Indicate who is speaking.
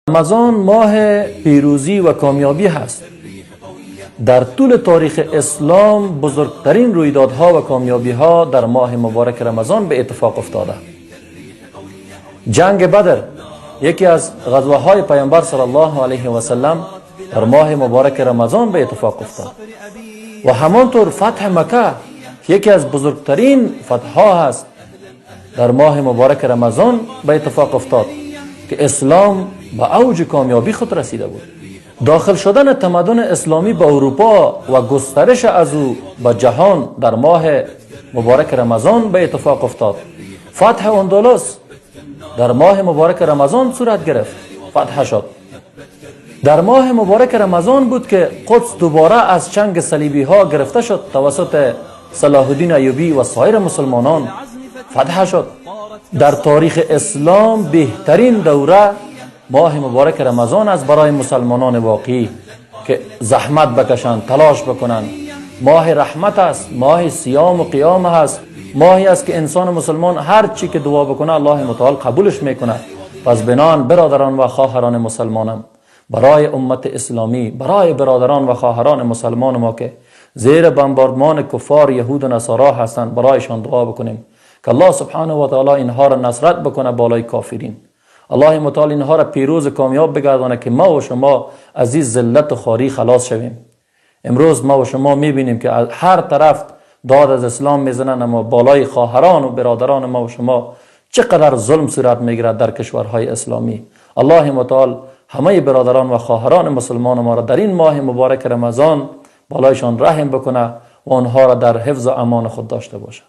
Speaker 1: Рамазон моҳи пирӯзӣ ва комёбӣ ҳаст. Дар тӯли таърихи ислом бузургтарин рӯйдодҳо ва комёбиҳо дар моҳи муборак Рамазон ба иттифоқ афтода. Ҷанги Бадр, яке аз ғазваҳои Паёмбар саллаллоҳу алайҳи васаллам, дар моҳи муборак Рамазон ба иттифоқ афтод ва ҳамонтавр фатҳи Макка, ки яке аз бузургтарин фатҳҳо ҳаст, дар моҳи муборак Рамазон ба иттифоқ афтод, ки ислом ба авҷи комёбии худ расида буд. Дохил шудани тамаддуни исломӣ ба Аврупо ва густариш аз ӯ ба ҷаҳон дар моҳи муборак Рамазон ба иттифоқ афтод. Фатҳи Андалус дар моҳи муборак Рамазон сурат гирифт, фатҳ шуд. Дар моҳи муборак Рамазон буд, ки Қудс дубора аз чанги салибиҳо гирифта шуд, тавассути Салоҳуддин Аюбӣ ва соири мусулмонон фатҳ шуд. Дар таърихи ислом беҳтарин давра моҳи муборак Рамазон аст барои мусулмонони воқеӣ, ки заҳмат бикашанд, талош бикунанд. Моҳи раҳмат аст, моҳи сиём ва қиём аст, моҳе аст, ки инсони мусулмон ҳар чӣ ки дуо бикунад, Аллоҳи мутаол қабулаш мекунад. Пас бинон, бародарон ва хоҳарони мусулмонам, барои уммати исломӣ, барои бародарон ва хоҳарони мусулмони мо, ки зери бомбардмони куффор, яҳуд ва насоро ҳастанд, барояшон дуо бикунем, ки Аллоҳ субҳонаҳу ва таъоло инҳоро насрат бикунад болои кофирин. Аллоҳи мутаол инҳоро пирӯз ва комёб бигардонад, ки мо ва шумо аз ин зиллат ва хорӣ халос шавем. Имрӯз мо ва шумо мебинем, ки аз ҳар тараф дод аз ислом мезананд, аммо болои хоҳарон ва бародарони мо ва шумо чӣ қадар зулм сурат мегирад дар кишварҳои исломӣ. Аллоҳи мутаол ҳамаи бародарон ва хоҳарони мусулмони моро дар ин моҳи муборак Рамазон болояшон раҳм бикунад ва онҳоро дар ҳифз ва амони худ дошта бошад.